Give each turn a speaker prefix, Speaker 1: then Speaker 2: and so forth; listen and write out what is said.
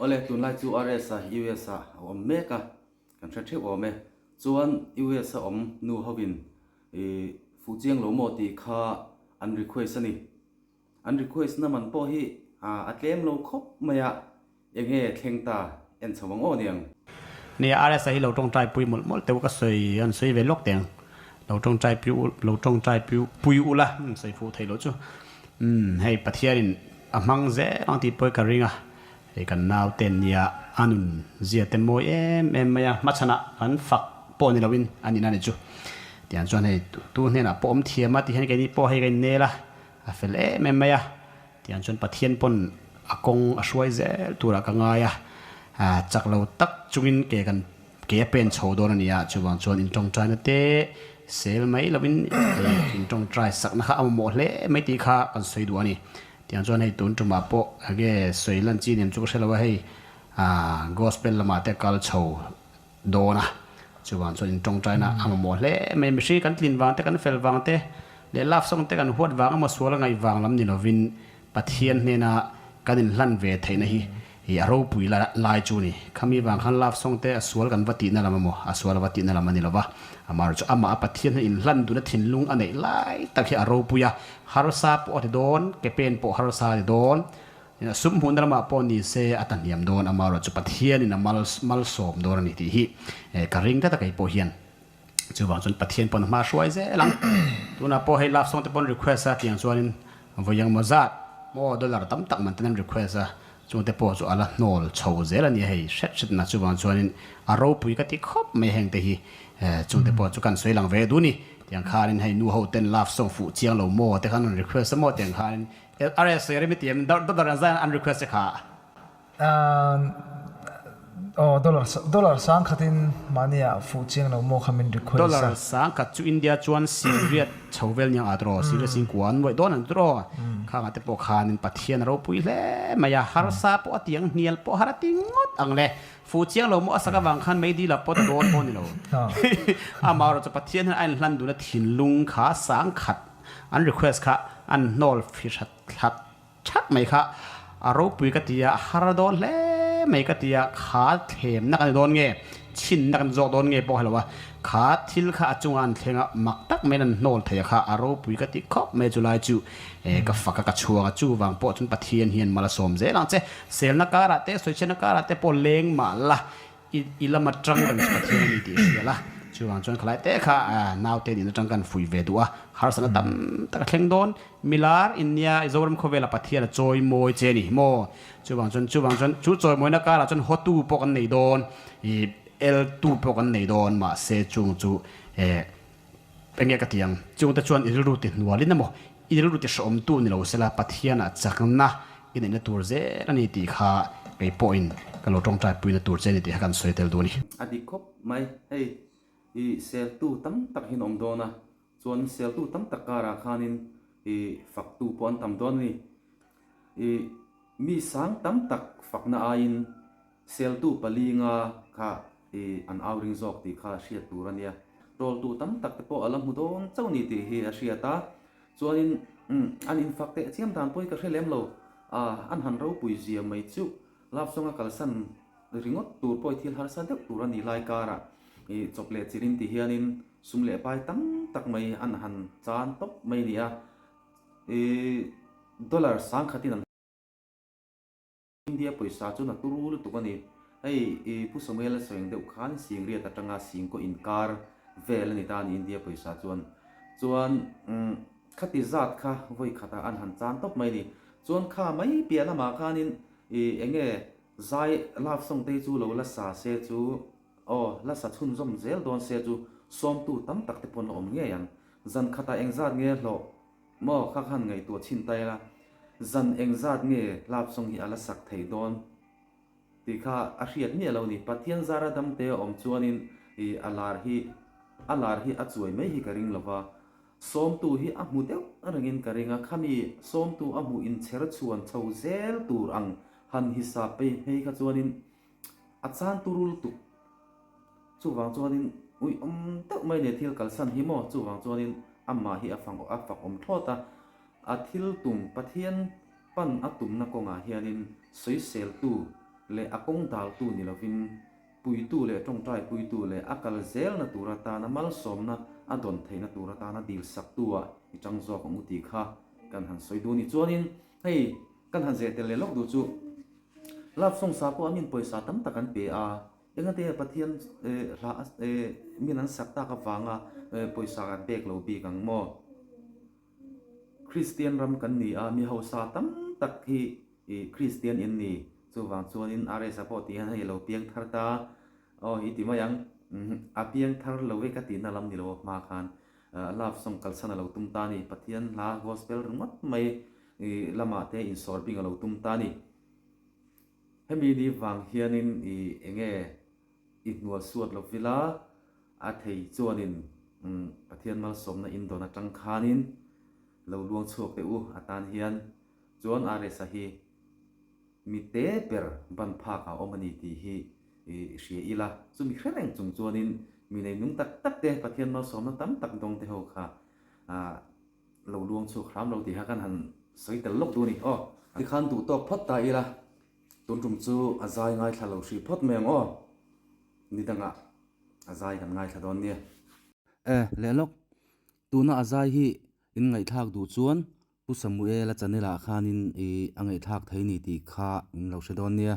Speaker 1: Awle, tunlai chu RS a US ah a awm mek a, kan hre theuh awm e. Chuan US a awm nu hovin i fuh chiang lo maw tih kha an request a ni. An request na man pawh hi a tlem lo khawp mai a, enge thleng ta en chho ang aw niang.
Speaker 2: Nia RSA hi lo tawngtai pui mawlh mawlh teuh ka sawi an sawi ve lawk teng lo tawngtai pui lo tawngtai pui pui ula sawi fuh theih loh chu umm hei Pathian in a hmang zel ang tih pawh hi ka ring a hei kan nau ten nia a nun zia te mawi em em mai a hmachhan ah kan fak pawh ni lo in a nihna ni chu tiang chuan hei tu hnenah pawh awm thiam a ti hian keini pawh hei ka in nel a. A fel em em mai a, tiang chuan Pathian pawn a kawng a hruai zel turah ka ngai a, chak lo tak chungin ke kan ke a pen chho dawn a ni a, chuvang chuan intawngtaina te sel mai lovin intawngtai sakna kha a mamawh hle mai tih kha kan sawi duh a ni. Tiang chuan hei tun tumah pawh enge sawi lan chi nem chu ka hre lo a, hei gospel lamah te kal chho dawn a, chuvang chuan in tawngtaina a mamawh hle mai. Mihring kan tlin vang te, kan fel vang te leh love song te kan huat vang emaw sual a ngaih vang lam ni lovin Pathian hnena kan inhlan ve theihna hi a ropui lai chu a ni. Khami vang khan love song te a sual kan va tihna lam emaw a sual a va tihna lam a ni lova, amaherawhchu amah a Pathian hnen inhlan duna thinlung a neih lai tak hi a ropui a, harsa pawh a ti dawn, ke pen pawh harsa a ti dawn. Sum hmuhna lamah pawh ni se a ta hniam dawn a, amaherawh chu Pathianin a mal malsawm dawn a ni tih hi ka ring tlat a kei pawh hian. Chuvang chuan Pathian pawn a hma hruai zel ang. Tunah pawh hei love song te pawn request a tiang chuanin vawi engmaw zat maw dollar tam tak man ten an request a, chungte pawh chu a la hnawl chho zel a ni a hei hret hret na chuvang chuanin a ropui ka ti khawp mai heng te hi chungte pawh chu kan sawi lang ve duh ni. Tiang khanin hei nu ho ten love song fuh chiang lo maw te khan an request a maw tiang khanin Are sawi rem i ti em? Dollar an zai an request che kha.
Speaker 3: Aw dollar dollar sang khatin mahni ah fuh chiang lo maw kha min request a.
Speaker 2: Dollar sang khat chu India chuan singriat chho vel niang a tiraw singriat singkua an nuaih dawn an tiraw khang ah te pawh khanin Pathian a ropui hle mai a harsa pawh a ti ang hnial pawh har a ti ngawt ang le fuh chiang lo maw a sak avang khan meidil ah pawt a dawn pawh a ni lo amaherawhchu chu Pathian hian a inhlan dun a thinlung kha sang khat An request kha an hnawl fi hrat thlat that mai kha a ropui ka ti a, a har dawn hle mai ka ti a, kha thlemna kan ni dawn nge, chhinna kan zawk dawn nge pawh a hlo a, kha thil kha a chunga an thleng a, mak tak maiin an hnawl thei a kha a ropui ka ti khawp mai chu lai chu ka fak a ka chhuang a, chuvang pawh chuan Pathian hian mal a sawm zel ang che, selna karah te sawichhiatna karah te pawh leng mah la. I lam atang reng chu Pathian a ni tih hria la, chuvang chuan khalai te kha naute nin atang kan fuih ve duh a, harsatna tam tak a thleng dawn, milar in nia i Zoram khawvela Pathian a chawi mawi che a ni maw? Chuvang chuan chuvang chuan chu chawimawina karah chuan hawtu pawh kan nei dawn, i eltu pawh kan nei dawn, mahse chung chu enge ka ti ang, chungte chuan i rilru ti hnualin emaw i rilru ti hrehawmtu ni lo sela Pathianah chakna I neihna tur zel a ni tih kha kei pawhin ka lo tawngtai puina tur che a ni tih kha kan sawi tel duh a ni.
Speaker 1: A dik khawp mai. Hei i seltu tam tak hian awm dawn a, chuan seltu tam tak karah khanin i faktu pawh an tam dawn a ni. I mi sang tam tak fakna aiin seltu palinga kha i an au ring zawk tih kha hriat tur a nia. Tawltu tam tak te pawh a la hmu dawn chauh ni tih hi a hriat a, Chuanin an infak teh chiam dan pawh hi ka hre lem lo, an han ropui zia mai chu love song a kalsan ringawt tur pawh hi thil harsa deuh tur a ni lai karah i chawp leh chilhin ti hianin sum leh pai tam tak mai an han chan tawp mai a ni a, i dollar sangkhatin an. India pawisa chu na turu lutuk a ni. Hei i Pu Samuel a sawi ang deuh khan Singriat atanga Singkaw inkar vel a ni ta a ni India pawisa chuan. Chuan khati zat kha vawi khatah an han chan tawp mai a ni. Chuan kha mai piah lamah khanin i enge zai love song te hi chu lo la sa se chu aw la sa chhunzawm zel dawn se chu sawmtu tam tak te pawn la awm ngei ang. Zan khatah engzat nge hlawh Maw kha khan ngaihtuah chhin ta ila, zan engzat nge hlapsawng hi a la sak theih dawn tih kha a hriat miah lo ni. Pathian zara damte a awm chuanin i a lar hi a lar hi a chuai mai hi ka ring lo va, sawmtu hi a hmu deuh rengin ka ring a, khami sawmtu a hmuh inchher chhuan chho zel tur ang han hisap phei phei kha chuanin A chan tu rul tuk. Chuvang chuanin ui awm deuh mai nia thil kalsan hi maw? Chuvang chuanin amah hi a fang a fak awm thlawt a. A thil tum Pathian pan a tumna kawngah hianin sawiseltu. leh a kawng daltu ni lovin puitu leh tawngtai puitu leh a kal zelna tur atana malsawmna a dawn theihna tur atana dilsaktu ah i tang zawk ang u tih kha kan han sawi duh a ni. Chuanin hei kan han zeh tel leh lawk duh chu love song sa pawh an in pawisa tam tak an pe a, engate Pathian hla min an sak tak avanga pawisa kan pek lo bik ang maw? Kristian ram kan ni a, mi hausa tam tak hi Kristian in ni. Chuvang chuanin RS-a pawh tih hian hei a lo piang thar ta. Aw i ti mai ang. A piang thar lo e ka tihna lam ni lo a hma khan love song kalsan a lo tum ta a ni. Pathian hla gospel ringawt mai lamah te insawr bing a lo tum ta a ni. Hemi ni vang hianin i enge I hnual suat lo vila a thei chuanin Pathian malsawmna in dawn atang khanin lo luang chhuak teh u atan hian chuan RS-a hi mi te ber ban phak a awm a ni tih hi i hria ila. Chumi hre reng chung chuanin mi nei nung tak tak te Pathian malsawmna tam tak dawng te ho kha lo luang chhuak hram lo tih kha kan han sawi tel lawk duh a ni aw. Tikhan duh tawk phawt ta ila. Tun tum chu a zai ngaithla lo hrih phawt mai ang aw, ni dangah a zai kan ngaithla dawn nia. E, leh lawk, tuna a zai hi in ngaihthlak duh chuan Pu Samuel-a channel ah khanin i a ngaihthlak thei ni tih kha in lo hre dawn nia.